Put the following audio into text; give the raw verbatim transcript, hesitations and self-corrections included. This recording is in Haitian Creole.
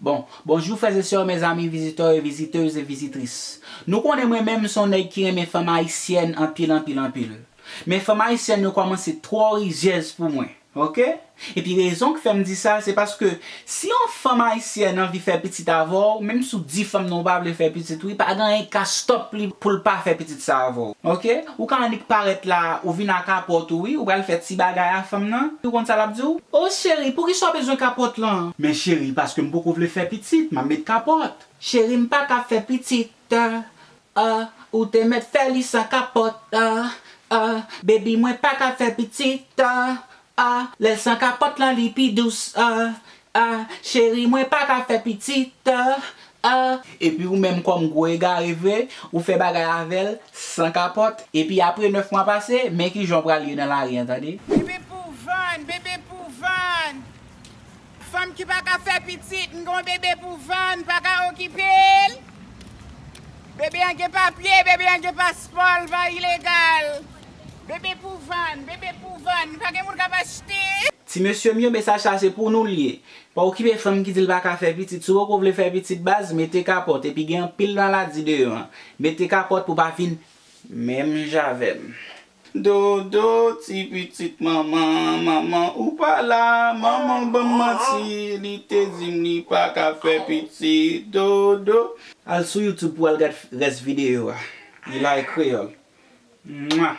Bon, bonjou frè e sè, mezanmi, vizitè e vizitez e vizitris. Nou konnen mwen menm se yon nèg ki renmen fanm ayisyèn anpil, anpil, anpil. Men fanm ayisyèn yo kòmanse twò rizyèz pou mwen, oke? Epi rezon k fè m di sa, se paske si yon fanm ayisyèn anvi fè pitit avè w, menm si w di fanm nan ou pa vle fè pitit wi, pa gen anyen k ka stòp li pou l pa fè pitit sa avè w, oke? Ou ka annik parèt la, ou vin ak kapòt ou wi, ou pral fè ti bagay a fanm nan, ou konn sa l ap di w? O cheri, poukisa w bezwen kapòt lan? Men cheri, paske m poko vle fè pitit, m ap met kapòt. Cheri, m pa ka fè pitit, ah, ah, ou te mèt fè li san kapòt, ah, ah, baby, mwen pa ka fè pitit, ah, ah, lè l san kapòt lan li pi dous, ah, ah, cheri, mwen pa ka fè pitit, ah, ah. Epi ou menm kòm gwo egare vre, ou fè bagay avè l san kapòt, epi apre nèf mwa pase, men kijan w pral ye nan lari an, tande. Bebe pou vann, bebe pou vann. Fanm ki pa ka fè pitit, m gon bebe pou vann, pa ka okipe l. Bebe an gen papye, bebe an gen paspò, l pa ilegal. Bebe pou vann, bebe pou vann, pa gen moun k ap achte. Ti mesye m yo, mesaj sa se pou nou l ye. Pa okipe fanm ki di l pa ka fè pitit. Si w poko vle fè pitit baz, mete kapòt. Epi gen anpil maladi deyò an. Mete kapòt pou w pa vin menm jan avè m. Dodo, ti pitit manman, manman ou pa la, manman ban m manti, li te di m li pa ka fè pitit, Dodo. Al sou YouTube pou w al gad rès videyo a. Eli Kreyòl. Mwa.